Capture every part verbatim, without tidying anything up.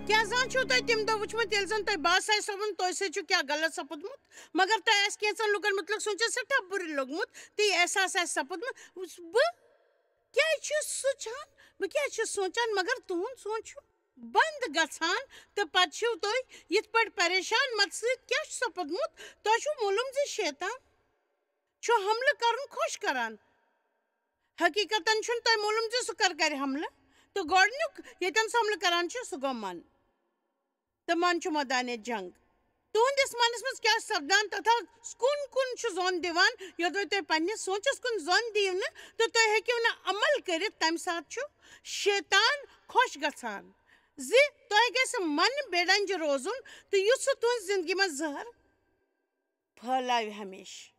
کیٛاہ زانٛہہ چھُو تۄہہِ تَمہِ دۄہ وٕچھمُت، ییٚلہِ زَن تۄہہِ باسان سپُدمُت، تۄہہِ سۭتۍ چھُ کیٛاہ غلط سپُدمُت؟ مگر تۄہہِ آسہِ کینٛژن لُکن مُتعلق سوٗنٛچِتھ سٮ۪ٹھاہ بُرٕ لوٚگمُت، تہٕ یہِ احساس آسہِ سپُدمُت۔ بہٕ کیٛازِ چھُس سونٛچان؟ بہٕ کیٛازِ چھُس سونٛچان؟ مگر تُہُنٛد سونٛچ چھُ بنٛد گژھان، تہٕ پتہٕ چھِو تُہۍ یِتھ پٲٹھۍ پریشان، مت سۭتۍ کیٛاہ چھُ سپُدمُت؟ تۄہہِ چھُو معلوٗم زِ شیطان چھُ حملہٕ کرُن خۄش کران۔ حقیقتاً چھُنہٕ تۄہہِ معلوٗم زِ سُہ کر کرِ حملہٕ، تہٕ گۄڈٕنیُک ییٚتٮ۪ن سُہ حملہٕ کران چھُ، سُہ گوٚو من۔ تہٕ من چھُ مٲدانِ جنگ۔ تُہنٛدِس منَس منٛز کیٛاہ چھُ سپدان، تتھ کُن کُن چھُ زوٚن دِوان؟ یوٚدوَے تُہۍ پننِس سونٛچس کُن زوٚن دِیِو نہٕ، تہٕ تُہۍ ہیٚکِو نہٕ عمل کٔرِتھ، تمہِ ساتہٕ چھُ شیطان خۄش گژھان زِ تۄہہِ گژھِ من بے ڈنجہِ روزُن، تہٕ یُتھ سُہ تُہنٛزِ زندگی منٛز زہر پھٲلاوِ ہمیشہٕ۔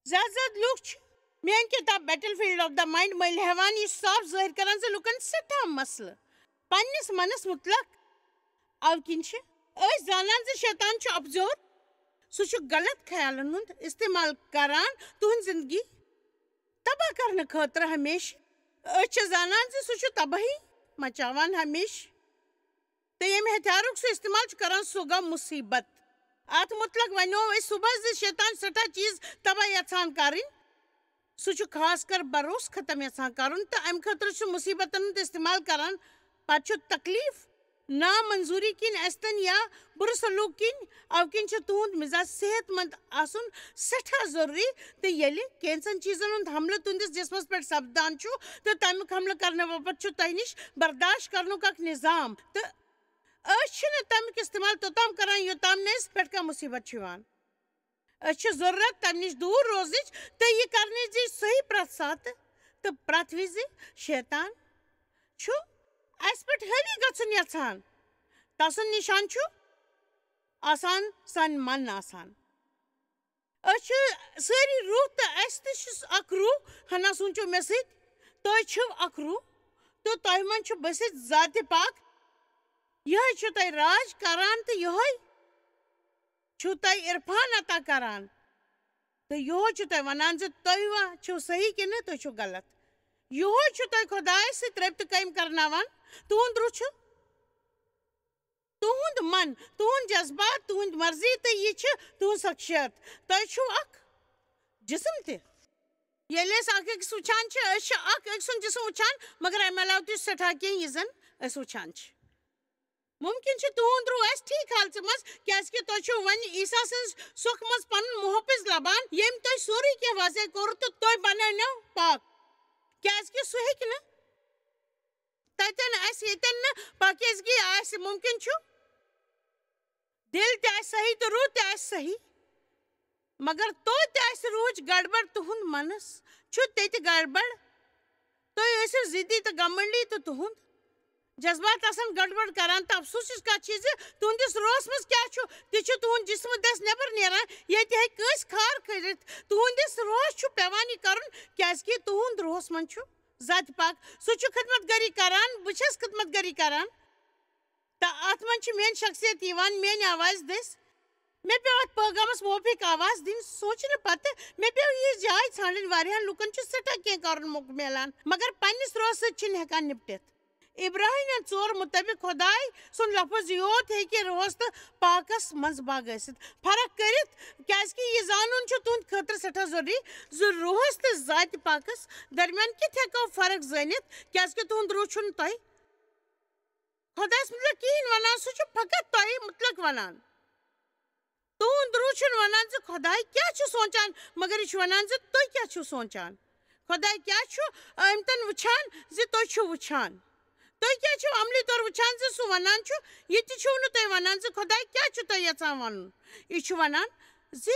زیادٕ زیادٕ لوٗکھ چھِ میٲنۍ کِتاب Battlefield of the Mind مٔلۍ ہٮ۪وان۔ یہِ چھُ صاف ظٲہِر کران زِ لوٗکن چھِ سٮ۪ٹھاہ مسلہٕ پننِس منَس مُتعلق۔ اَوٕ کِنۍ چھِ أسۍ زانان زِ شیطان چھُ اپزور۔ سُہ چھُ غلط خیالن ہُنٛد استعمال کران تُہنٛز زندگی تباہ کرنہٕ خٲطرٕ ہمیشہٕ۔ أسۍ چھِ زانان زِ سُہ چھُ تبٲہی مچاوان ہمیشہٕ۔ تہٕ ییٚمہِ ہتھیارُک سُہ استعمال چھُ کران، سُہ گوٚو مُصیبت۔ اتھ مُتعلق ونیو أسۍ صبحس زِ شیطان چھُ سٮ۪ٹھاہ چیٖز تباہ یژھان کرٕنۍ۔ سُہ چھُ خاص کر بھروسہٕ ختم یژھان کرُن، تہٕ امہِ خٲطرٕ چھُ مُصیبتن ہُنٛد استعمال کران۔ پتہٕ چھُ تکلیف، نامنظوٗری کِنۍ ٲسۍتن یا بُرٕ سلوٗک کِنۍ، اَوٕ کِنۍ چھُ تُہُنٛد مزاج صحت مند آسُن سٮ۪ٹھاہ ضروٗری۔ تہٕ ییٚلہِ کینٛژن چیٖزن ہُنٛد حملہٕ تُہنٛدِس جسمس پٮ۪ٹھ سپدان چھُ، تہٕ تمیُک حملہٕ کرنہٕ باپتھ چھُ تۄہہِ نِش برداشت کرنُک اکھ نظام۔ تہٕ أسۍ چھِنہٕ تمیُک استعمال توٚتام کران، یوٚتام نہٕ أسۍ پٮ۪ٹھ کانٛہہ مُصیبت چھُ یِوان۔ أسۍ چھِ ضروٗرت تمہِ نِش دوٗر روزنٕچ، تہٕ یہِ کرنٕچ زِ صحیح پرٛٮ۪تھ ساتہٕ تہٕ پرٛٮ۪تھ وِزِ۔ شیطان چھُ اَسہِ پٮ۪ٹھ حٲوی گژھُن یژھان۔ تسُنٛد نِشان چھُ آسان سانہِ من آسان۔ أسۍ چھِ سٲری روح، تہٕ اَسہِ تہِ چھُ اکھ روح۔ ہنا سوٗنٛچِو مےٚ سۭتۍ، تُہۍ چھِو اکھ روح، تہٕ تۄہہِ منٛز چھُ بٔسِتھ ذاتِ پاک۔ یِہوٚے چھُ تۄہہِ راج کران، تہٕ یِہوٚے چھُو تۄہہِ عرفان عطا کران۔ تہٕ یِہوٚے چھُ تۄہہِ ونان زِ تُہۍ وا چھِو صحیح کِنہٕ تُہۍ چھِو غلط۔ یِہوٚے چھُ تۄہہِ خۄدایَس سۭتۍ رٲبطہٕ قٲیِم کرناوان۔ تُہُنٛد روح چھُ، تُہُنٛد من، تُہُنٛد جذبات، تُہُنٛد مرضی، تہٕ یہِ چھِ تُہٕنٛز شخصیت۔ تۄہہِ چھُو اکھ جسم تہِ۔ ییٚلہِ أسۍ اکھ أکِس وٕچھان چھِ، أسۍ چھِ اکھ أکۍ سُنٛد جسم وٕچھان، مگر امہِ علاوٕ تہِ چھُ سٮ۪ٹھاہ کینٛہہ یہِ زن أسۍ وٕچھان چھِ۔ مُمکِن چھُ تُہُنٛد روح آسہِ ٹھیٖک حالژِ منٛز، کیٛازِکہِ تۄہہِ چھُو وۄنۍ عیسیٰ سٕنٛز سۄکھٕ منٛز پنُن محٲفظ لبان، ییٚمۍ تۄہہِ سورُے کینٛہہ واضح کوٚر تہٕ تُہۍ بنٲونو پاک۔ کیٛازِکہِ سُہ ہیٚکہِ نہٕ تتٮ۪ن آسہِ، ییٚتٮ۪ن نہٕ پاکیزگی آسہِ۔ مُمکِن چھُ دِل تہِ آسہِ صحیح تہٕ روح تہِ آسہِ صحیح، مگر توتہِ آسہِ روحٕچ گڑبڑ، تُہُنٛد منس چھُ تہِ تہِ گڑبڑ۔ تُہۍ ٲسِو ضدی تہٕ گمنڈی، تہٕ تُہُنٛد جذبات آسن گڑبڑ کران۔ تہٕ افسوسٕچ کتھ چھِ زِ تُہنٛدِس روحس منٛز کیٛاہ چھُ، تہِ چھُ تُہُنٛد جسم دٔسۍ نٮ۪بر نیران، ییٚتہِ ہیٚکہِ کٲنٛسہِ خار کٔرِتھ۔ تُہنٛدِس روحس چھُ پٮ۪وان یہِ کرُن، کیٛازِکہِ تُہُنٛد روحس منٛز چھُ ذاتِ پاک۔ سُہ چھُ خدمت گٲری کران، بہٕ چھَس خدمت گٲری کران۔ تہٕ اتھ منٛز چھِ میٲنۍ شخصیت یِوان، میٲنۍ آواز دٔسۍ۔ مےٚ پیوٚو اتھ پٲغامس موافق آواز دِنۍ سونچنہٕ پتہٕ۔ مےٚ پیوٚو یہِ جاے ژھانڈٕنۍ۔ واریاہن لوٗکن چھُ سٮ۪ٹھاہ کینٛہہ کرُن موقعہٕ میلان، مگر پننِس روحس سۭتۍ چھِنہٕ ہٮ۪کان نپٹِتھ۔ عبرانیَن ژور مُطٲبِق خۄداے سُنٛد لفظ یوت ہیٚکہِ روحس تہٕ پاکس منٛز باگ ٲسِتھ۔ فرق کٔرِتھ، کیازکہِ یہِ زانُن چھُ تُہنٛدِ خٲطرٕ سٮ۪ٹھاہ ضروٗری زِ روحس تہٕ ذاتِ پاکس درمیان کِتھ ہٮ۪کو فرق زٲنِتھ، کیازکہِ تُہُنٛد روح چھُنہٕ تۄہہِ خۄدایس مُتعلق کِہیٖنۍ ونان، سُہ چھُ فقط تۄہہِ مُتعلق ونان۔ تُہُنٛد روح چھُنہٕ ونان زِ خۄداے کیٛاہ چھُ سونچان، مگر یہِ چھُ ونان زِ تُہۍ کیٛاہ چھِو سونچان۔ خۄداے کیٛاہ چھُ آمتن وٕچھان زِ تُہۍ چھِو وٕچھان؟ تُہۍ کیٛاہ چھِو عملی طور وٕچھان زِ سُہ ونان چھُ؟ یہِ تہِ چھُو نہٕ تُہۍ ونان زِ خۄداے کیٛاہ چھُ تۄہہِ یژھان ونُن۔ یہِ چھُ ونان زِ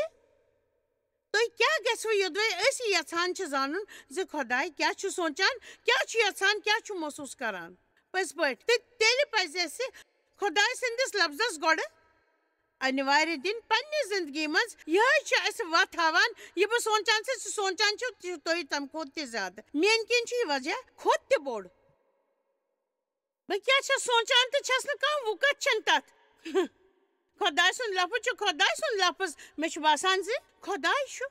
تُہۍ کیٛاہ گژھِوٕ یوٚدوَے أسۍ یہِ یژھان چھِ زانُن زِ خۄداے کیٛاہ چھُ سونچان، کیٛاہ چھُ یژھان، کیٛاہ چھُ محسوٗس کران پٔزۍ پٲٹھۍ؟ تہٕ تیٚلہِ پزِ اَسہِ خۄداے سٕنٛدِس لفظس گۄڈٕ انوارِ دِنۍ پننہِ زندگی منٛز۔ یِہوٚے چھُ اَسہِ وَتھ ہاوان، یہِ بہٕ سونچان چھَس، یہِ سونچان چھِو، تہِ چھُ تُہۍ تَمہِ کھۄتہٕ تہِ زیادٕ۔ میٛانہِ کِنۍ چھُ یہِ وجہ کھۄتہٕ تہِ بوٚڑ۔ بہٕ کیٛاہ چھَس سونچان تہٕ چھَس نہٕ کانٛہہ وُکت چھَنہٕ تَتھ۔ خۄداے سُنٛد لفظ چھُ خۄداے سُنٛد لفظ۔ مےٚ چھُ باسان زِ خۄداے چھُ،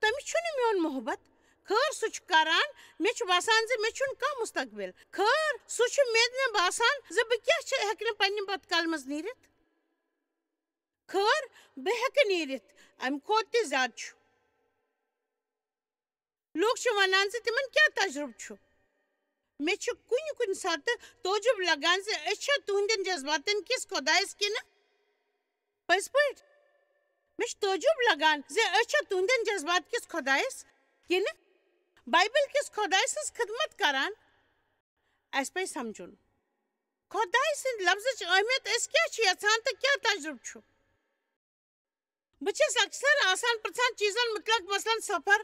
تٔمِس چھُنہٕ میون محبت، خٲر، سُہ چھُ کران، مےٚ چھُ باسان زِ مےٚ چھُنہٕ کانٛہہ مستقبل۔ خٲر، سُہ چھُ مےٚ نہٕ باسان زِ بہٕ کیٛاہ چھِ، ہٮ۪کہٕ نہٕ پننہِ بتہٕ کلہٕ منٛز نیٖرِتھ۔ خٲر، بہٕ ہٮ۪کہٕ نیٖرِتھ، امہِ کھۄتہٕ تہِ زیادٕ چھُ۔ لوٗکھ چھِ ونان زِ تِمن کیٛاہ تجرُبہٕ چھُ۔ مےٚ چھُ کُنہِ کُنہِ ساتہٕ تعجب لگان زِ أسۍ چھا تُہنٛدٮ۪ن جذباتن کِس خۄدایس کِنہٕ پٔزۍ پٲٹھۍ؟ مےٚ چھُ تعجب لگان زِ أسۍ چھا تُہنٛدٮ۪ن جذبات کِس خۄدایس کِنہٕ بایبل کِس خۄدایہِ سٕنٛز خدمت کران؟ اسہِ پزِ سمجھُن، خۄدایہِ سٕنٛدِ لفظٕچ اہمیت، أسۍ کیٛاہ چھِ یژھان تہٕ کیٛاہ تجرُبہٕ چھُ۔ بہٕ چھَس اکثر آسان پرژھان چیزن متعلق، مثلاً سفر۔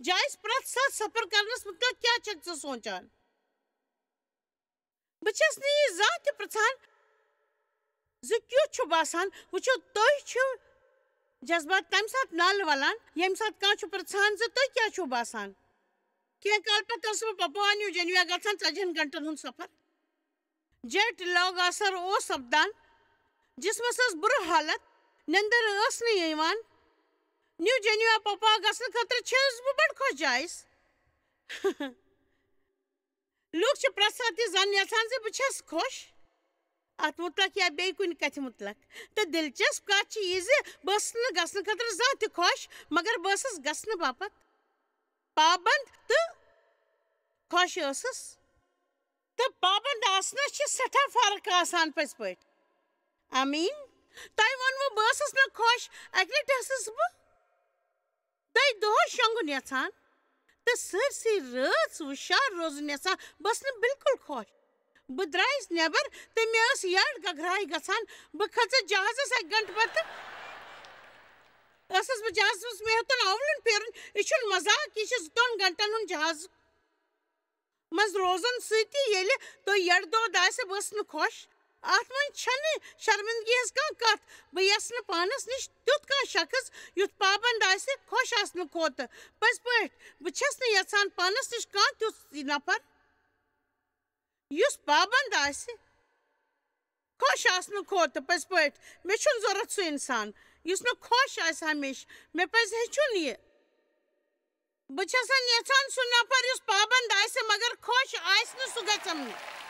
جایز پرٛٮ۪تھ ساتہٕ سفر کرنس متعلق کیٛاہ چھکھ ژٕ سونچان؟ بہٕ چھَس نہٕ یہِ زانٛہہ تہِ پرژھان زِ کیُتھ چھُ باسان۔ وٕچھِو، تُہۍ چھِو جذبات تمہِ ساتہٕ نالہٕ ولان، ییٚمہِ ساتہٕ کانٛہہ چھُ پرژھان زِ تُہۍ کیٛاہ چھِو باسان۔ کینٛہہ کال پتہٕ ٲسٕس بہٕ پپوا نیو جنیوا گژھان، ژتجی ہن گھنٹن ہُنٛد سفر۔ جیٹ لاگ اثر اوس سپدان، جسمس ٲس بُرٕ حالت، نیندر ٲس نہٕ یِوان۔ نیو جنیوا پپوا گژھنہٕ خٲطرٕ چھَس بہٕ بڑٕ خۄش جایس۔ لوٗکھ چھِ پرٛٮ۪تھ ساتہٕ یہِ زن یژھان زِ بہٕ چھَس خۄش اتھ متعلق یا بیٚیہِ کُنہِ کتھِ متعلق۔ تہٕ دلچسپ کتھ چھِ یہِ زِ بہٕ ٲسٕس نہٕ گژھنہٕ خٲطرٕ زانٛہہ تہِ خۄش، مگر بہٕ ٲسٕس گژھنہٕ باپتھ پابند تہٕ خۄش ٲسٕس۔ تہٕ پابند آسنس چھِ سٮ۪ٹھاہ فرق آسان پٔزۍ پٲٹھۍ۔ آمیٖن۔ تۄہہِ ووٚنوٕ بہٕ ٲسٕس نہٕ خۄش، اکہِ لٹہِ ٲسٕس بہٕ دۄیہِ دۄہے شۄنٛگُن یژھان تہٕ سٲرسٕے رٲژ ہُشار روزُن یژھان۔ بہٕ ٲسٕس نہٕ بالکل خۄش۔ بہٕ درٛایس نٮ۪بر تہٕ مےٚ ٲس یٔڈ گگراے گژھان۔ بہٕ کھٔژٕس جہازس اکہِ گھنٹہٕ پتہٕ۔ ٲسٕس بہٕ جہازس منٛز، مےٚ ہیوٚتُن اولُن پھیرُن۔ یہِ چھُنہٕ مذاق، یہِ چھُ زٕ دۄن گھنٹن ہُنٛد جہاز منٛز روزُن سۭتی۔ ییٚلہِ تۄہہِ یٔڈ دود آسہِ، بہٕ ٲسٕس نہٕ خۄش۔ اتھ منٛز چھنہٕ شرمندگی ہٕنٛز کانٛہہ کتھ۔ بہٕ یژھٕ نہٕ پانس نِش تیُتھ کانٛہہ شخص یُتھ پابند آسہِ خۄش آسنہٕ کھۄتہٕ۔ پٔزۍ پٲٹھۍ، بہٕ چھس نہٕ یژھان پانس نِش کانٛہہ تیُتھ نفر یُس پابند آسہِ خۄش آسنہٕ کھۄتہٕ۔ پٔزۍ پٲٹھۍ، مےٚ چھُنہٕ ضروٗرت سُہ انسان یُس مےٚ خۄش آسہِ ہمیشہٕ۔ مےٚ پزِ ہیٚچھُن یہِ۔ بہٕ چھَسن یژھان سُہ نفر یُس پابند آسہِ مگر خۄش آسہِ نہٕ، سُہ گژھم نہٕ۔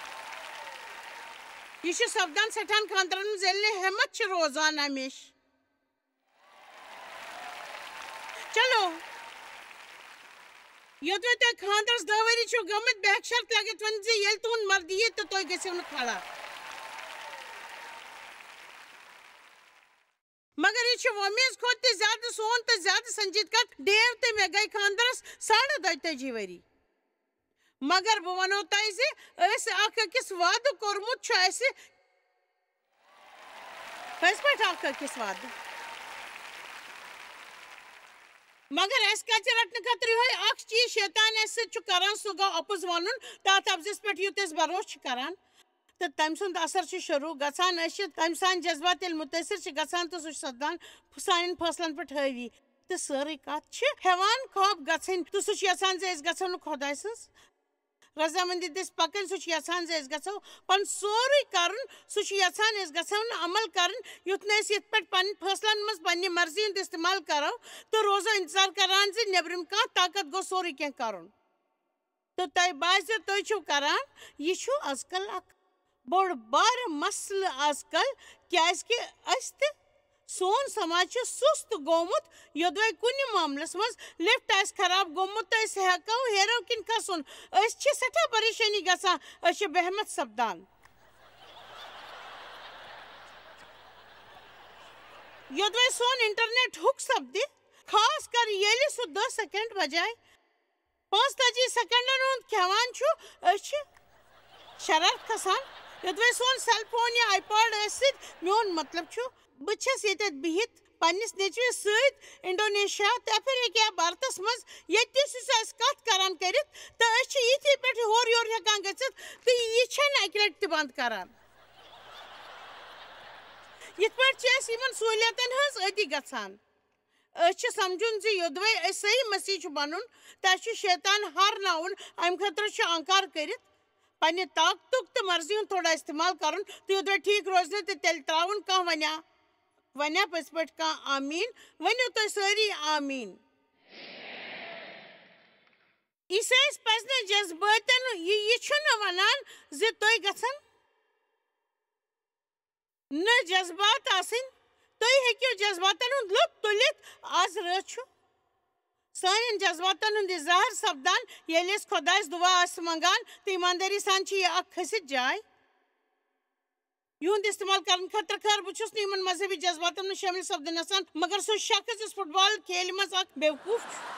یہِ چھُ سپدان سٮ۪ٹھاہن خاندرن منٛز، ییٚلہِ نہٕ ہٮ۪متھ چھِ روزان ہمیشہٕ۔ چلو، یوٚدوَے تۄہہِ خاندرس دَہ ؤری چھِو گٔمٕتۍ، بہٕ ہٮ۪کہٕ شرط لٲگِتھ ؤنِتھ زِ ییٚلہِ تُہُنٛد مرد یِیہِ تہٕ تُہۍ گٔژھِو نہٕ کھڑا۔ مگر یہِ چھِ وۄمیز کھۄتہٕ تہِ زیادٕ سون تہٕ زیادٕ سنجیدٕ کتھ۔ ڈیو تہٕ مےٚ گٔے خاندرس ساڑٕ دۄیتٲجی ؤری۔ مگر بہٕ ونو تۄہہِ زِ أسۍ اکھ أکِس وعدٕ کوٚرمُت چھُ اَسہِ پٔزۍ پٲٹھۍ اکھ أکِس وعدٕ۔ مگر اَسہِ کَتہِ رَٹنہٕ خٲطرٕ یِہوٚے اکھ چیٖز شیطان اَسہِ سۭتۍ چھُ کران، سُہ گوٚو اَپُز وَنُن تَتھ اَپزِس پٮ۪ٹھ یُتھ أسۍ بروسہٕ چھِ کران۔ تہٕ تٔمۍ سُنٛد اثر چھُ شروٗع گژھان۔ أسۍ چھِ تٔمۍ سٕنٛدۍ جذبات ییٚلہِ مُتٲثر چھِ گژھان تہٕ سُہ چھُ سپدان سانٮ۪ن فٲصلن پٮ۪ٹھ حٲوی۔ تہٕ سٲرٕے کَتھ چھِ ہٮ۪وان خواب گژھٕنۍ۔ تہٕ سُہ چھُ یَژھان زِ أسۍ گژھو نہٕ خۄداے سٕنٛز رضامندی دٔسۍ پَکٕنۍ۔ سُہ چھُ یَژھان زِ أسۍ گژھو پَنُن سورُے کَرُن۔ سُہ چھُ یَژھان أسۍ گژھو نہٕ عمل کَرٕنۍ، یُتھ نہٕ أسۍ یِتھ پٲٹھۍ پَنٕنٮ۪ن فٲصلَن منٛز پَنٕنہِ مرضی ہُنٛد استعمال کَرو تہٕ روزو اِنتظار کَران زِ نیٚبرِم کانٛہہ طاقت گوٚو سورُے کینٛہہ کَرُن۔ تہٕ تۄہہِ باسہِ، تُہۍ چھِو کران، یہِ چھُ آز کل اکھ بوٚڑ بارٕ مسلہٕ آز کل، کیازِ کہِ أسۍ تہِ سون سماج چھُ سُست گوٚمُت۔ یوٚدوے کُنہِ معاملس منٛز لفٹ آسہِ خراب گوٚمُت تہٕ أسۍ ہٮ۪کو ہیرو کِنۍ کھسُن، أسۍ چھِ سٮ۪ٹھاہ پریشٲنی گژھان، أسۍ چھِ بے ہمت سپدان۔ یوٚدوے سون انٹرنیٹ ہُک سپدِ، خاص کر ییٚلہِ سُہ دَہ سیکنڈ بجایہِ پانٛژتٲجی سیکنڈن ہُنٛد کھٮ۪وان چھُ، أسۍ چھِ شرارت کھسان۔ یوٚدوے سون سیل فون یا آی پاڈ ٲسۍ سۭتۍ، میون مطلب چھُ، بہٕ چھَس ییٚتٮ۪تھ بِہِتھ پننِس نیٚچوِس سۭتۍ انڈونیشیا تہٕ افریقہ بھارتس منٛز، ییٚتہِ تہِ سُہ اَسہِ کَتھ کران کٔرِتھ، تہٕ أسۍ چھِ یِتھی پٲٹھۍ ہورٕ یورٕ ہٮ۪کان گٔژھِتھ، تہٕ یہِ چھَنہٕ اَکہِ لٹہِ تہِ بنٛد کران۔ یِتھ پٲٹھۍ چھِ اَسہِ یِمن سہوٗلیتن ہٕنٛز أتی گژھان۔ أسۍ چھِ سمجھُن زِ یوٚدوَے أسۍ صحیح مسیح چھُ بنُن، تہٕ اَسہِ چھُ شیطان ہارناوُن، اَمہِ خٲطرٕ چھُ انکار کٔرِتھ پننہِ طاقتُک تہٕ مرضی ہُنٛد تھوڑا استعمال کرُن، تہٕ یوٚدوَے ٹھیٖک روزِ نہٕ تہٕ تیٚلہِ ترٛاوُن۔ کانٛہہ ونیا، ونیا پٔزۍ پٲٹھۍ کانٛہہ آمیٖن؟ ؤنِو تُہۍ سٲری آمیٖن۔ عیسٲیِس پَزِ نہٕ جذبٲتٮ۪ن، یہِ، یہِ چھُنہٕ وَنان زِ تُہۍ گژھن نہٕ جذبات آسٕنۍ، تُہۍ ہیٚکِو جذباتن ہُنٛد لُطف تُلِتھ۔ آز رٲژ چھُ سانٮ۪ن جذباتن ہُنٛد اظہار سپدان، ییٚلہِ أسۍ خۄدایس دُعا آسہِ منٛگان تہٕ ایٖماندٲری سان چھِ یہِ اکھ کھٔسِتھ جاے۔ یِہُنٛد استعمال کرنہٕ خٲطرٕ خٲر، بہٕ چھُس نہٕ یِمن مذہبی جذباتن منٛز شٲمِل سپدُن یژھان، مگر سُہ شخص یُس فٹ بال کھیلہِ منٛز اکھ بیوقوف چھُ۔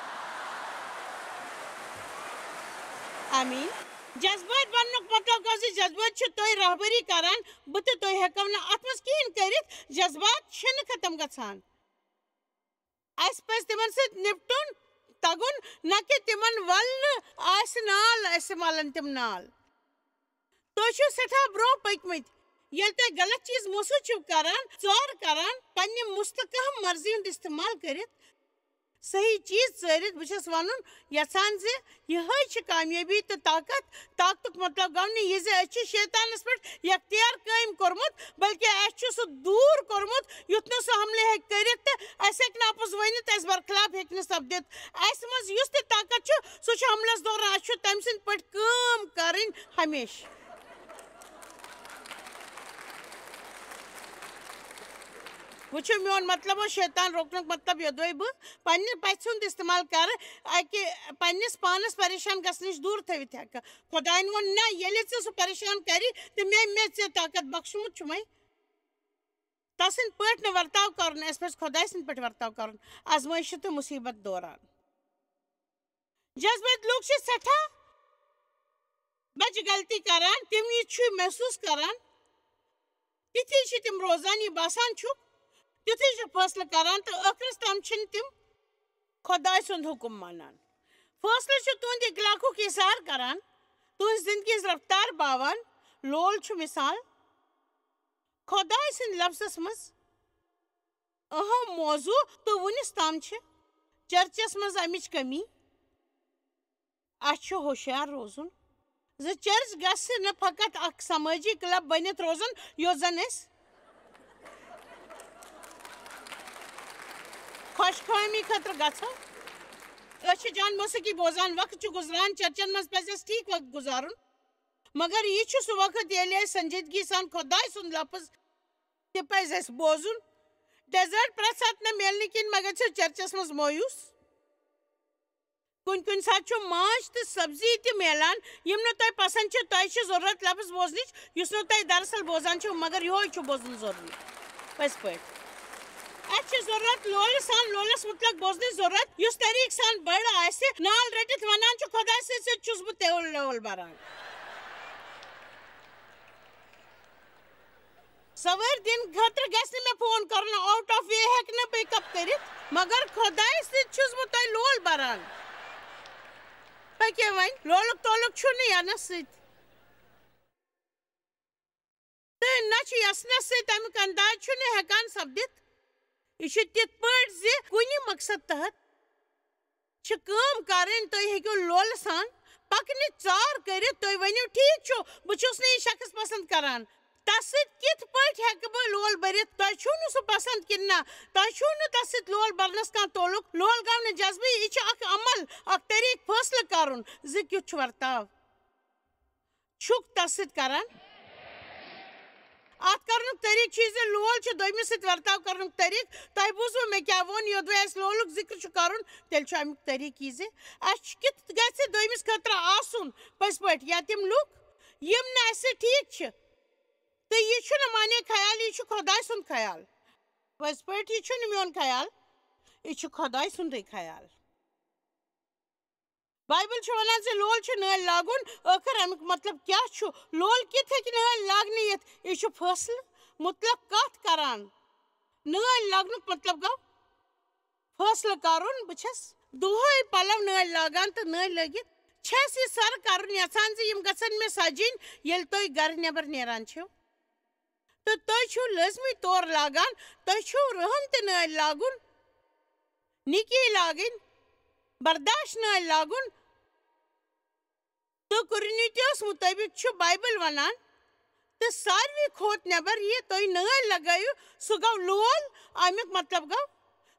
آمیٖن۔ جذبٲتۍ بننُک مطلب گوٚو زِ جذبٲتۍ چھِ تۄہہِ رہبری کران، بہٕ تہٕ تُہۍ ہٮ۪کو نہٕ اتھ منٛز کِہیٖنۍ کٔرِتھ۔ جذبات چھِنہٕ ختم گژھان۔ اسہِ پزِ تِمن سۭتۍ نپٹُن تگُن، نہ کہِ تِمن ولنہٕ۔ آسہِ نال، اسہِ ولن تِم نال۔ تُہۍ چھِو سٮ۪ٹھاہ برونٛہہ پٔکمٕتۍ۔ ییٚلہِ تُہۍ غلط چیٖز محسوٗس چھِو کران، ژٲر کران، پننہِ مستقم مرضی ہُنٛد استعمال کٔرِتھ صحیح چیٖز ژٲرِتھ، بہٕ چھَس وَنُن یَژھان زِ یِہوٚے چھِ کامیٲبی تہٕ طاقت۔ طاقتُک مطلب گوٚو نہٕ یہِ زِ أسۍ چھِ شیطانَس پٮ۪ٹھ یختیار قٲیِم کوٚرمُت، بلکہِ اَسہِ چھُ سُہ دوٗر کوٚرمُت، یُتھ نہٕ سُہ حملہٕ ہیٚکہِ کٔرِتھ تہٕ اَسہِ ہیٚکہِ نہٕ اَپُز ؤنِتھ، اَسہِ برخلاف ہیٚکہِ نہٕ سپدِتھ۔ اَسہِ منٛز یُس تہِ طاقت چھُ، سُہ چھُ حملَس دوران۔ اَسہِ چھُ تٔمۍ سٕنٛدۍ پٲٹھۍ کٲم کَرٕنۍ ہمیشہٕ۔ وٕچھِو، میون مطلب اوس شیطان روکنُک مطلب یوٚدوے بہٕ پننہِ پژھِ ہُنٛد استعمال کرٕ، اکہِ پننِس پانس پریشان گژھنہٕ نِش دوٗر تھٲوِتھ ہٮ۪کہٕ۔ خۄداین ووٚن، نہ، ییٚلہِ ژےٚ سُہ پریشان کرِ تہٕ مےٚ، مےٚ ژےٚ طاقت بخشمُت چھُمے۔ تسٕنٛدۍ پٲٹھۍ نہٕ ورتاو کرُن، اَسہِ پزِ خۄداے سٕنٛدۍ پٲٹھۍ ورتاو کرُن آزمٲیشہِ تہٕ مُصیبت دوران۔ جذبٲتۍ لوٗکھ چھِ سٮ۪ٹھاہ بجہِ غلطی کران، تِم یہِ چھُ محسوٗس کران، تِتھی چھِ تِم روزان، یہِ باسان چھُکھ، تِتھُے چھِ فٲصلہٕ کران تہٕ ٲخرس تام چھِنہٕ تِم خۄداے سُنٛد حُکم مانان۔ فٲصلہٕ چھِ تُہنٛدِ اخلاقُک اظہار کران، تُہنٛز زندگی ہٕنٛز رفتار باوان۔ لول چھُ مثال۔ خۄداے سٕنٛدِ لفظس منٛز اہم موضوع تہٕ وُنِس تام چھِ چرچس منٛز امِچ کمی۔ اسہِ چھُ ہوشیار روزُن زِ چرچ گژھِ نہٕ فقط اکھ سمٲجی کلب بٔنِتھ روزُن، یوٚت زن أسۍ خۄش فہمی خٲطرٕ گژھو۔ أسۍ چھِ جان موسیقی بوزان، وقت چھُ گُزران، چرچن منٛز پزِ اسہِ ٹھیٖک وقت گُزارُن، مگر یہِ چھُ سُہ وقت ییٚلہِ أسۍ سنجیدگی سان خۄداے سُنٛد لفظ تہِ پزِ اسہِ بوزُن۔ ڈیزرٹ پرٛٮ۪تھ ساتہٕ نہٕ میلنہٕ کِنۍ مہ گژھِو چرچس منٛز مایوٗس۔ کُنہِ کُنہِ ساتہٕ چھُ ماچھ تہٕ سبزی تہِ میلان، یِم نہٕ تۄہہِ پسند چھِ۔ تۄہہِ چھِ ضروٗرت لفظ بوزنٕچ، یُس نہٕ تۄہہِ دراصل بوزان چھِو، مگر یِہوے چھُ بوزُن ضروٗری۔ پٔزۍ پٲٹھۍ۔ اَسہِ چھِ ضروٗرت لولہٕ سان لولس مُتلق بوزنٕچ ضروٗرت، یُس طریٖقہٕ سان بٔڑ آسہِ، نال رٔٹِتھ ونان چھُ، "خۄداے سٕنٛدِ سۭتۍ چھُس بہٕ تہِ لول بران۔" سوٲرۍ دِنہٕ خٲطرٕ گژھِ نہٕ مےٚ فون کرُن، out of way ہیٚکہٕ نہٕ pick up کٔرِتھ، مگر خۄدایہِ سۭتۍ چھُس بہٕ تۄہہِ لول بران۔ پٔکِو وۄنۍ، لولُک تعلق چھُنہٕ ینس سۭتۍ۔ تہٕ نہ چھُ یژھنس سۭتۍ تمیُک انداز چھُنہٕ ہٮ۪کان سپدِتھ۔ یہِ چھُ تِتھ پٲٹھۍ زِ کُنہِ مقصد تحت چھِ کٲم کرٕنۍ، تُہۍ ہیٚکِو لولہٕ سان پکنٕچ ژار کٔرِتھ۔ تُہۍ ؤنِو، "ٹھیٖک چھُ، بہٕ چھُس نہٕ یہِ شخص پسند کران۔ تس سۭتۍ کِتھ پٲٹھۍ ہٮ۪کہٕ بہٕ لول بٔرِتھ؟" تۄہہِ چھُو نہٕ سُہ پسند کِنہٕ نہ؟ تۄہہِ چھُو نہٕ تس سۭتۍ لول برنس کانٛہہ تعلق۔ لول گوٚو نہٕ جذبہٕ، یہِ چھُ اکھ عمل، اکھ طریٖقہٕ فٲصلہٕ کرُن زِ کیُتھ چھُ ورتاو۔ چھُکھ تس سۭتۍ کران۔ اتھ کرنُک طریٖقہٕ چھُ یہِ زِ لول چھُ دوٚیمِس سۭتۍ ورتاو کرنُک طریٖقہٕ۔ تۄہہِ بوٗزوٕ مےٚ کیٛاہ ووٚن؟ یوٚدوے اَسہِ لولُک ذِکر چھُ کرُن، تیٚلہِ چھُ امیُک طریٖقہٕ یہِ زِ اَسہِ چھُ کِتھ گژھِ دوٚیمِس خٲطرٕ آسُن پٔزۍ پٲٹھۍ، یا تِم لُکھ یِم نہٕ اَسہِ سۭتۍ ٹھیٖک چھِ۔ تہٕ یہِ چھُنہٕ معنی خیال، یہِ چھُ خۄداے سُنٛد خیال۔ پٔزۍ پٲٹھۍ یہِ چھُنہٕ میون خیال، یہِ چھُ خۄداے سُنٛدُے خیال۔ بایبل چھُ وَنان زِ لول چھُ نٲلۍ لاگُن۔ ٲخٕر اَمیُک مطلب کیٛاہ چھُ؟ لول کِتھ ہیٚکہِ نٲلۍ لاگنہٕ یِتھ؟ یہِ چھُ فٲصلہٕ مُتلق کَتھ کَران۔ نٲلۍ لاگنُک مطلب گوٚو فٲصلہٕ کَرُن۔ بہٕ چھَس دۄہَے پَلَو نٲلۍ لاگان تہٕ نٲلۍ لٲگِتھ چھَس یہِ سَرٕ کَرُن یَژھان زِ یِم گژھن مےٚ سَجٕنۍ، ییٚلہِ تُہۍ گَرٕ نٮ۪بَر نیران چھِو۔ تہٕ تُہۍ چھِو لٲزمی طور لاگان، تُہۍ چھِو رُہَن تہِ نٲلۍ لاگُن، نِکی لاگٕنۍ، برداش نٲلۍ لاگُن۔ تہٕ کُرنیتیوس مُطٲبِق چھُ بایبل وَنان، "تہٕ ساروی کھۄتہٕ نٮ۪بر یہِ تُہۍ نٲلۍ لگٲیِو، سُہ گوٚو لول۔" اَمیُک مطلب گوٚو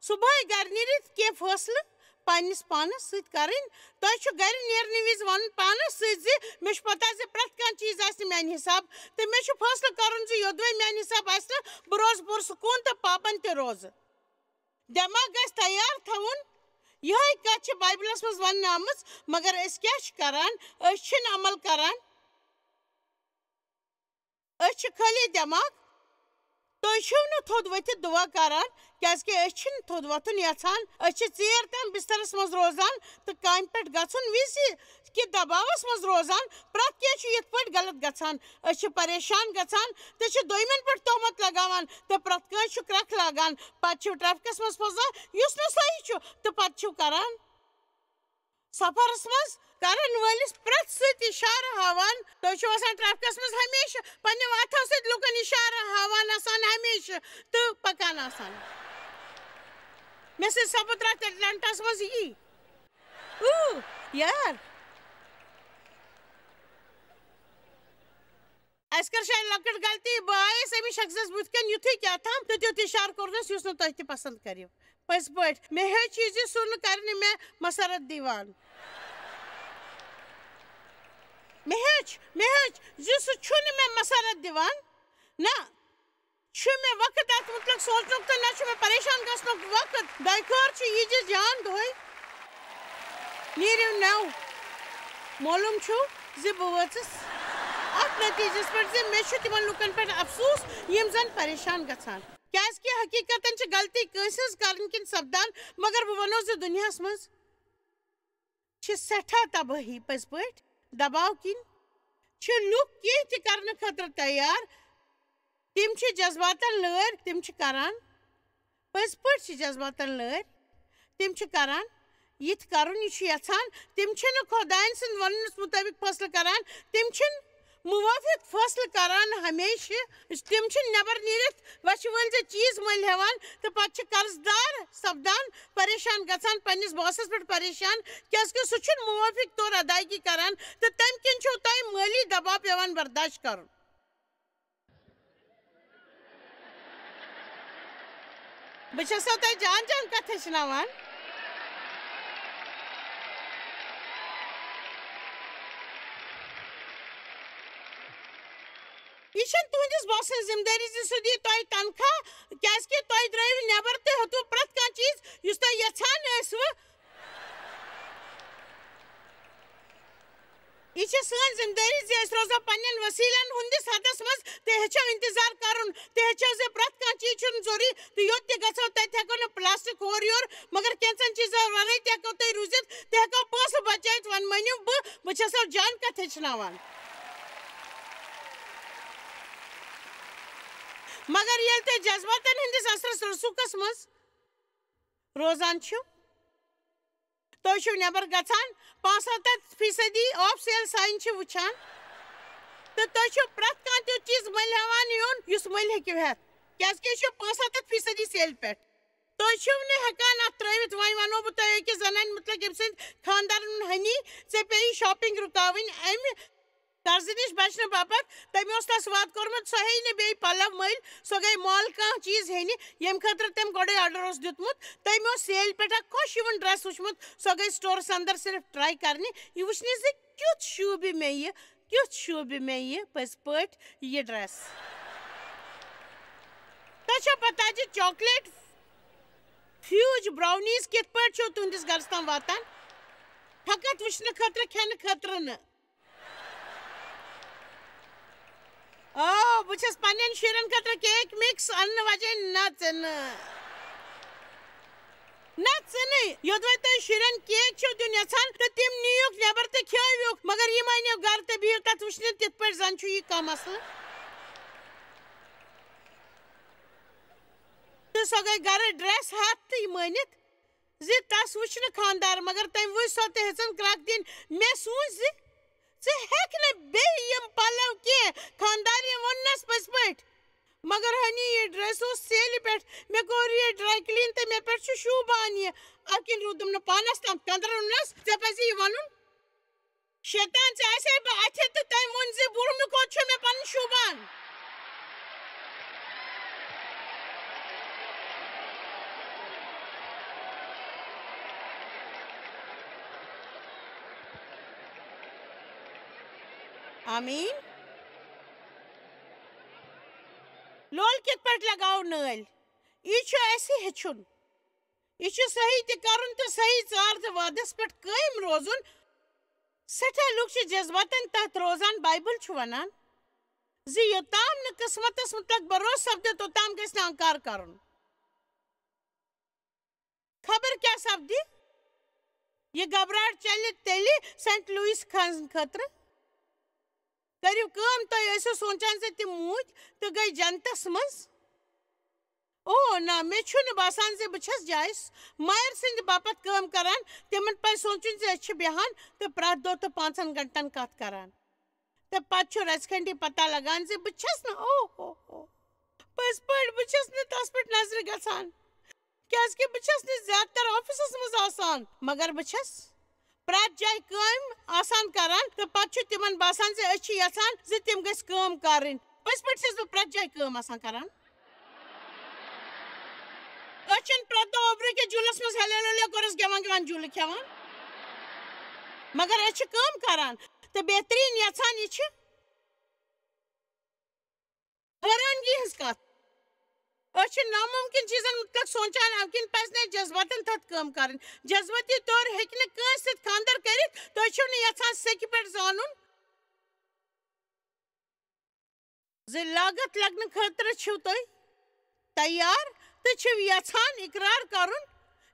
صُبحٲے گرِ نیٖرِتھ کینٛہہ فٲصلہٕ پننِس پانس سۭتۍ کرٕنۍ۔ تۄہہِ چھُ گرِ نیرنہٕ وِزِ ونُن پانس سۭتۍ زِ مےٚ چھُ پتہ زِ پرٛٮ۪تھ کانٛہہ چیٖز آسہِ نہٕ میانہِ حساب، تہٕ مےٚ چھُ فٲصلہٕ کرُن زِ یوٚدوَے میانہِ حساب آسہِ نہٕ، بہٕ روزٕ پُرسکوٗن تہٕ پابند تہِ روزٕ۔ دٮ۪ماغ گژھِ تیار تھاوُن۔ یِہے کتھ چھِ بایبلس منٛز وننہٕ آمٕژ، مگر أسۍ کیٛاہ چھِ کران؟ أسۍ چھِنہٕ عمل کران۔ أسۍ چھِ خٲلی دٮ۪ماغ۔ تُہۍ چھِو نہٕ تھوٚد ؤتھِتھ دُعا کران، کیٛازِکہِ أسۍ چھِنہٕ تھوٚد وۄتھُن یژھان۔ أسۍ چھِ ژیر تام بسترس منٛز روزان تہٕ کامہِ پٮ۪ٹھ گژھُن وِزِ کہِ دباوس منٛز روزان۔ پرٛٮ۪تھ کینٛہہ چھُ یِتھ پٲٹھۍ غلط گژھان۔ أسۍ چھِ پریشان گژھان تہٕ چھِ دوٚیمٮ۪ن پٮ۪ٹھ تہمت لگاوان تہٕ پرٛٮ۪تھ کٲنٛسہِ چھُ کرٛٮ۪کھ لاگان۔ پتہٕ چھِو ٹریفکس منٛز پھسان، یُس نہٕ صحیح چھُ، تہٕ پتہٕ چھِو کران سفرس منٛز کرن وٲلِس پرٛٮ۪تھ سۭتۍ اِشارٕ ہاوان۔ تُہۍ چھِو آسان ٹریفکس منٛز ہمیشہٕ پننہِ وتھو سۭتۍ لُکن اِشارٕ ہاوان آسان ہمیشہٕ تہٕ پکان آسان۔ مےٚ سۭتۍ سپُد راتھ اٹلانٹاہس منٛز یی۔ اوٗ، یار۔ اسہِ کٔر شاید لۄکٕٹ غلطی۔ بہٕ آیس أمِس شخصس بُتھِ کنۍ یُتھُے کیٛاہ تام تہٕ تیُتھ اِشارٕ کوٚرنس، یُس نہٕ تۄہہِ تہِ پسند کریو۔ پٔزۍ پٲٹھۍ، مےٚ ہیوٚچھ یہِ زِ سُہ نہٕ کرِ نہٕ مےٚ مسرت دِوان۔ مےٚ ہیوٚچھ، مےٚ ہیوٚچھ زِ سُہ چھُنہٕ مےٚ مسرت دِوان۔ نہ، چھُ مےٚ وقت اتھ مُتعلق سونٛچنُک تہٕ نہ چھُ مےٚ پریشان گژھنُک وقت۔ دۄیہِ خٲر چھُ یہِ زِ جان دۄہے نیٖرِو نو۔ معلوم چھُ زِ بہٕ وٲژٕس اتھ نتیجس پٮ۪ٹھ زِ مےٚ چھُ تِمن لوٗکن پٮ۪ٹھ افسوٗس، یِم زن پریشان گژھان۔ کیازکہِ حقیقتن چھِ غلطی کٲنٛسہِ ہٕنٛز کرنہٕ کِنۍ سپدان، مگر بہٕ ونو زِ دُنیاہس منٛز چھِ سٮ۪ٹھاہ تبٲہی۔ پٔزۍ پٲٹھۍ، دباو کِنۍ چھِ لُکھ کینٛہہ تہِ کرنہٕ خٲطرٕ تیار۔ تِم چھِ جذباتن لٲرۍ، تِم چھِ کران۔ پٔزۍ پٲٹھۍ چھِ جذباتن لٲرۍ، تِم چھِ کران۔ یہِ تہِ کرُن، یہِ چھُ یژھان۔ تِم چھِنہٕ خۄداین سٕنٛدۍ وننس مُطٲبِق فٲصلہٕ کران۔ تِم چھِنہٕ موافق فٲصلہٕ کران ہمیشہٕ۔ تِم چھِنہٕ نٮ۪بر نیٖرِتھ وچھِ وٲلۍ زِ چیٖز مٔلۍ ہٮ۪وان تہٕ پتہٕ چھِ قرض دار سپدان، پریشان گژھان، پننِس باسس پٮ۪ٹھ پریشان، کیازکہِ سُہ چھُنہٕ موافق طور ادائیگی کران تہٕ تمہِ کِنۍ چھُو تۄہہِ مٲلی دباو پٮ۪وان برداشت کرُن۔ بہٕ چھَسو تۄہہِ جان جان کتھ ہیٚچھناوان۔ یہِ چھَنہٕ تُہٕنٛدِس boss سٕنٛز ذمہٕ دٲری زِ سُہ دِیہِ تۄہہِ تنخواہ، کیٛازِکہِ تۄہہِ درٛٲیِو نٮ۪بر تہٕ ہیوٚتوٕ پرٛٮ۪تھ کانٛہہ چیٖز یُس تۄہہِ یژھان ٲسوٕ۔ یہِ چھِ سٲنۍ ذمہٕ دٲری زِ أسۍ روزو پننٮ۪ن وسیلن ہٕنٛدِس حدس منٛز تہٕ ہیٚچھو انتظار کرُن تہٕ ہیٚچھو زِ پرٛٮ۪تھ کانٛہہ چیٖز چھُنہٕ ضروٗری تہٕ یوٚت تہِ گژھو تتہِ ہٮ۪کو نہٕ plastic ہورٕ یورٕ، مگر کینٛژن چیٖزن ورٲے تہِ ہٮ۪کو تُہۍ روٗزِتھ تہٕ ہٮ۪کو پونٛسہٕ بچٲوِتھ۔ وۄنۍ مٲنِو بہٕ، بہٕ چھسو جان کتھ ہیٚچھناوان۔ مگر ییٚلہِ تُہۍ جذباتن ہٕنٛدِس اثرس رسوخس منٛز روزان چھِو، تُہۍ چھِو نٮ۪بر گژھان، پانٛژھ ہَتھ فیصدی off sale sign چھِ وٕچھان، تہٕ تُہۍ چھِو پرٛٮ۪تھ کانٛہہ تیُتھ چیٖز مٔلۍ ہٮ۪وان یُن، یُس مٔلۍ ہیٚکِو ہٮ۪تھ، کیٛازِکہِ یہِ چھُ پانٛژھ ہَتھ فیصدی sale پٮ۪ٹھ۔ تُہۍ چھِو نہٕ ہٮ۪کان اَتھ ترٛٲوِتھ۔ وۄنۍ وَنو بہٕ تۄہہِ أکِس زَنانہِ مُتعلِق، ییٚمہِ سٕنٛدۍ خانٛدارَن ہَنی ژےٚ پیٚیہِ shopping رُکاوٕنۍ اَمہِ قرضہٕ نِش بچنہٕ باپتھ۔ تٔمۍ اوس تَس وعدٕ کوٚرمُت، سۄ ہیٚیہِ نہٕ بیٚیہِ پَلو مٔلۍ، سۄ گٔے mall کانٛہہ چیٖز ہیٚنہِ، ییٚمہِ خٲطرٕ تٔمۍ گۄڈَے order اوس دیُتمُت۔ تٔمۍ اوس sale پٮ۪ٹھ اکھ خۄش یِوُن dress وٕچھمُت، سۄ گٔے storeس اندر صرف try کرنہِ، یہِ وٕچھنہِ زِ کیُتھ شوٗبہِ مےٚ یہِ، کیُتھ شوٗبہِ مےٚ یہِ پٔزۍ پٲٹھۍ یہِ dress۔ تۄہہِ چھا پتہ زِ chocolate fudge brownies کِتھ پٲٹھۍ چھِو تُہنٛدِس گرس تام واتان؟ فقط وٕچھنہٕ خٲطرٕ، کھٮ۪نہٕ خٲطرٕ نہٕ۔ آ، بہٕ چھَس پننٮ۪ن شُرٮ۪ن خٲطرٕ cake mix اننہٕ وجے نہ ژٕنہٕ۔ نہ ژٕنٕے۔ یوٚدوَے تُہۍ شُرٮ۪ن cake چھِو دیُن یژھان تہٕ تِم نِیوکھ نٮ۪بر تہٕ کھیٲوِکھ، مگر یِم أنِو گرٕ تہٕ بِہِو تَتھ وٕچھنہِ، تِتھ پٲٹھۍ زن چھُ یہِ کانٛہہ مسلہٕ۔ تہٕ سۄ گٔے گرٕ dress ہٮ۪تھ تہٕ یہِ مٲنِتھ زِ تس وٕچھ نہٕ خانٛدار، مگر تٔمۍ وٕچھ سۄ تہٕ ہیٚژٕن کرٛکھ دِنۍ۔ مےٚ سوٗنچ زِ ژٕ ہیٚکھ نہٕ بیٚیہِ یِم پلو کینٛہہ۔ خانٛدارنہِ ووٚننس پٔزۍ پٲٹھۍ، مگر ہنی، یہِ dress اوس sale پٮ۪ٹھ، مےٚ کوٚر یہِ dry clean تہٕ مےٚ پٮ۪ٹھ چھُ شوٗبان یہِ۔ اَمہِ کِنۍ روٗدُم نہٕ پانس تام۔ کندرن ووٚننس، ژےٚ پزِ یہِ ونُن۔ شیطان، ژےٚ آسے بہٕ اَتھِ تہٕ تٔمۍ ووٚن زِ بُرٕ مےٚ کوٚت چھُ مےٚ پَنُن شوٗبان۔ آمیٖن۔ لول کِتھ پٲٹھۍ لگاوو نٲلۍ؟ یہِ چھُ اَسہِ ہیٚچھُن۔ یہِ چھُ صحیح تہِ کرُن تہٕ صحیح ژار تہٕ وعدس پٮ۪ٹھ قٲیِم روزُن۔ سٮ۪ٹھاہ لُکھ چھِ جذباتن تحت روزان۔ بایبل چھُ وَنان زِ یوٚتام نہٕ قٕسمتس مُتعلق بھروسہٕ سپدِ، توٚتام گژھِ نہٕ انکار کرُن۔ خبر کیٛاہ سپدِ؟ یہِ گھبراہٹ چلہِ تیٚلہِ سینٹ لوئس کھسنہٕ خٲطرٕ۔ کٔرِو کٲم، تُہۍ ٲسِو سونٛچان زِ تِم موٗدۍ تہٕ گٔے جنتس منٛز۔ او نہ، مےٚ چھُنہٕ باسان زِ بہٕ چھَس جویس مایر سٕنٛدِ باپتھ کٲم کران۔ تِمن پزِ سونٛچُن زِ أسۍ چھِ بیٚہان تہٕ پرٛٮ۪تھ دۄہ تہٕ پانٛژن گھنٹن کتھ کران۔ تہٕ پتہٕ چھُ رژِ کھنڈی پتہ لگان زِ بہٕ چھَس نہٕ، او ہو ہو، پٔزۍ پٲٹھۍ بہٕ چھَس نہٕ تَس پٮ۪ٹھ نظرِ گژھان، کیازِ کہِ بہٕ چھَس نہٕ زیادٕ تر آفسس منٛز آسان، مگر بہٕ چھَس پرٛٮ۪تھ جایہِ کٲم آسان کران تہٕ پتہٕ چھُ تِمن باسان زِ أسۍ چھِ یژھان زِ تِم گٔژھۍ کٲم کرٕنۍ۔ پٔزۍ پٲٹھۍ چھَس بہٕ پرٛٮ۪تھ جایہِ کٲم آسان کران۔ أسۍ چھِنہٕ پرٛٮ۪تھ دۄہ اوٚبرٕ کِس جوٗلس منٛز ہلیلولیا کوٚرُس گٮ۪وان گٮ۪وان جوٗلہٕ کھٮ۪وان، مگر أسۍ چھِ کٲم کران تہٕ بہتریٖن یژھان۔ یہِ چھِ حٲرانگی ہٕنٛز کتھ۔ أسۍ چھِ ناممکن چیزن متعلق سونچان، امہِ کِنۍ پزِ نہٕ اَسہِ جذباتن تحت کٲم کرٕنۍ۔ جذبٲتی طور ہیٚکہِ نہٕ کٲنٛسہِ سۭتۍ خانٛدر کٔرِتھ، تُہۍ چھِو نہٕ یژھان سیٚکہِ پٮ۪ٹھ زانُن۔ زِ لاگت لگنہٕ خٲطرٕ چھِو تُہۍ تیار تہٕ چھِو یژھان اقرار کرُن۔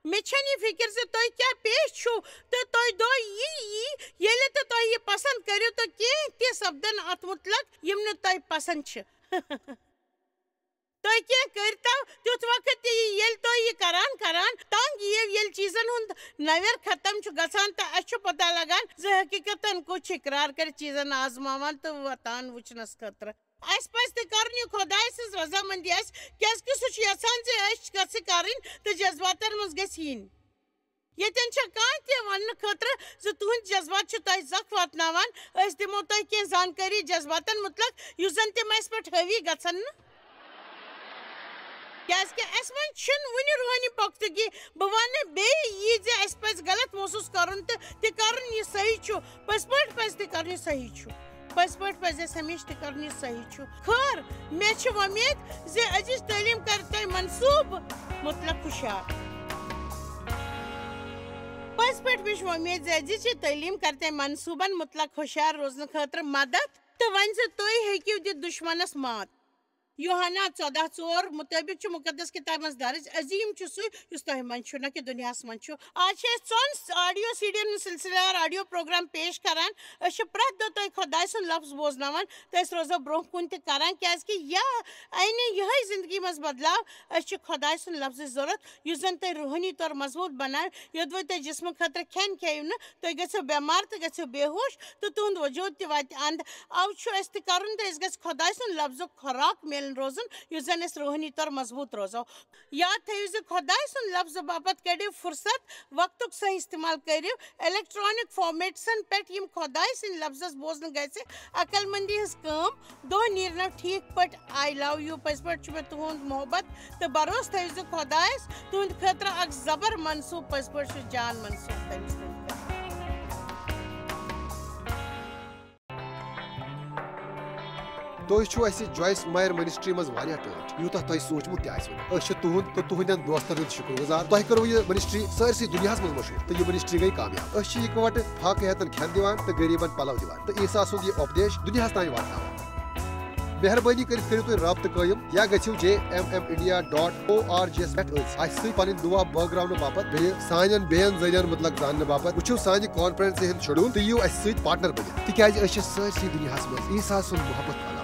مےٚ چھَنہٕ یہِ فکر زِ تُہۍ کیٛاہ پیش چھِو تہٕ تُہۍ دۄہ یی یی، ییٚلہِ تہٕ تُہۍ یہِ پسند کٔرِو تہٕ کینٛہہ تہِ سپدن اتھ متعلق یِم نہٕ تۄہہِ پسند چھِ۔ تُہۍ کینٛہہ کٔرۍتو تیُتھ وقت تہِ یی، ییٚلہِ تُہۍ یہِ کران کران تنگ یِیِو، ییٚلہِ چیزن ہُنٛد نویر ختم چھُ گژھان تہٕ اَسہِ چھُ پتہ لگان زِ حقیقتن کُس چھُ اقرار کٔرِتھ چیزن آزماوان تہٕ وۄتان وٕچھنس خٲطرٕ۔ اَسہِ پَزِ تہِ کَرُن یہِ خۄداے سٕنٛز رضامندی آسہِ، کیٛازِکہِ سُہ چھُ یَژھان زِ أسۍ گژھِ کَرٕنۍ تہٕ جذباتَن منٛز گژھِ یِنۍ۔ ییٚتٮ۪ن چھےٚ کانٛہہ تہِ وَننہٕ خٲطرٕ زِ تُہٕنٛدۍ جذبات چھِ تۄہہِ زَخ واتناوان، أسۍ دِمو تۄہہِ کینٛہہ زانکٲری جذباتَن مُتعلق یُس زَن تِم اَسہِ پٮ۪ٹھ حٲوی گژھن نہٕ۔ کیٛازِکہِ اَسہِ منٛز چھِنہٕ وُنہِ روحٲنی پۄختگی۔ بہٕ وَنہٕ بیٚیہِ یی زِ اَسہِ پَزِ غلط محسوٗس کَرُن تہٕ تہِ کَرُن یہِ صحیح چھُ، پٔزۍ پٲٹھۍ پَزِ تہِ کَرُن یہِ صحیح چھُ۔ پٔزۍ پٲٹھۍ پَزِ اَسہِ ہمیشہِ تہِ کَرُن یہِ صحیح چھُ۔ خٲر، مےٚ چھِ وۄمید زِ أزِچ تعلیٖم کَرِ تۄہہِ منصوٗبہٕ مُتلق ہُشار۔ پٔزۍ پٲٹھۍ، مےٚ چھِ وۄمید زِ أزِچ یہِ تعلیٖم کَرِ تۄہہِ منصوٗبَن مُتلق ہُشار روزنہٕ خٲطرٕ مدد تہٕ وۄنۍ زِ تُہۍ ہیٚکِو دِتھ دُشمَنَس مات۔ یوحنا ژۄداہ ژور مُطٲبِق چھُ مُقدس کِتابہِ منٛز درٕج، عظیٖم چھُ سُے یُس تۄہہِ منٛز چھُ، نہ کہِ دُنیاہَس منٛز چھُ۔ آز چھِ أسۍ ژۄن آڈیو سیٖڈین ہُنٛد سلسلہٕ وار آڈیو پروگرام پیش کران۔ أسۍ چھِ پرٛٮ۪تھ دۄہ تۄہہِ خۄداے سُنٛد لفظ بوزناوان تہٕ أسۍ روزو برٛونٛہہ کُن تہِ کران، کیٛازِکہِ یا اَنہِ یِہوٚے زندگی منٛز بدلاو۔ أسۍ چھِ خۄداے سُنٛد لفظٕچ ضوٚرتھ، یُس زَن تۄہہِ روحٲنی طور مضبوٗط بناوِ، یوٚدوَے تۄہہِ جسمہٕ خٲطرٕ کھٮ۪ن کھیٚیِو نہٕ، تُہۍ گٔژھِو بٮ۪مار تہٕ گٔژھِو بے ہوش تہٕ تُہُنٛد وجوٗد تہِ واتہِ اند۔ اَوٕ چھُ اَسہِ تہِ کَرُن تہٕ أسۍ گژھِ خۄداے سُنٛد لفظُک خوراک میلُن روزُن، یُس زَن اَسہِ روحٲنی طور مضبوٗط روزو۔ یاد تھٲیِو زِ خۄداے سُنٛد لفظہٕ باپتھ کٔڑِو فرصت، وقتُک صحیح استعمال کٔرِو۔ الیکٹرانک فارمیٹسن پٮ۪ٹھ یِم خۄداے سٕنٛدۍ لفظس بوزنہٕ گژھِ، عقل مندی ہٕنٛز کٲم۔ دۄہ نیرنو ٹھیٖک پٲٹھۍ۔ I love you۔ پٔزۍ پٲٹھۍ چھُ مےٚ تُہُنٛد محبت تہٕ بھروسہٕ تھٲیِو زِ خۄدایَس تُہٕنٛدِ خٲطرٕ اکھ زبر منصوٗب۔ پٔزۍ پٲٹھۍ چھُ جان منصوٗب تٔمۍ سٕنٛدِ خٲطرٕ۔ تُہۍ چھِو اَسہِ جویس مایر منسٹری منٛز واریاہ ٹٲٹھۍ، یوٗتاہ تۄہہِ سوٗنٛچمُت تہِ آسِوٕ نہٕ۔ أسۍ چھِ تُہُنٛد تہٕ تُہٕنٛدٮ۪ن دوستن ہُنٛد شُکر گُزار۔ تۄہہِ کٔروٕ یہِ منسٹری سٲرسٕے دُنیاہَس منٛز مشہوٗر تہٕ یہِ منسٹری گٔے کامیاب۔ أسۍ چھِ یِکوَٹہٕ فاقہٕ ہیتن کھٮ۪ن دِوان تہٕ غریٖبن پلو دِوان تہٕ عیسیٰ سُنٛد یہِ اُپدیش دُنیاہَس تام واتناوان۔ مہربٲنی کٔرِتھ کٔرِو تُہۍ رابطہٕ قٲیِم یا گٔژھِو J M M India dot O R G یَس پٮ۪ٹھ أتھۍ اَسہِ سۭتۍ پنٕنۍ دُعا بٲگراونہٕ باپتھ بیٚیہِ سانٮ۪ن بیٚین ذٔریعن مُتعلق زاننہٕ باپتھ۔ وٕچھِو سانہِ کانفرنسہِ ہُنٛد شیڈول تہٕ یِیِو اَسہِ سۭتۍ پارٹنر بٔنِتھ، تِکیٛازِ أسۍ چھِ سٲرسٕے دُنیاہَس منٛز عیسیٰ سُنٛد محبت پھٔہلاوان۔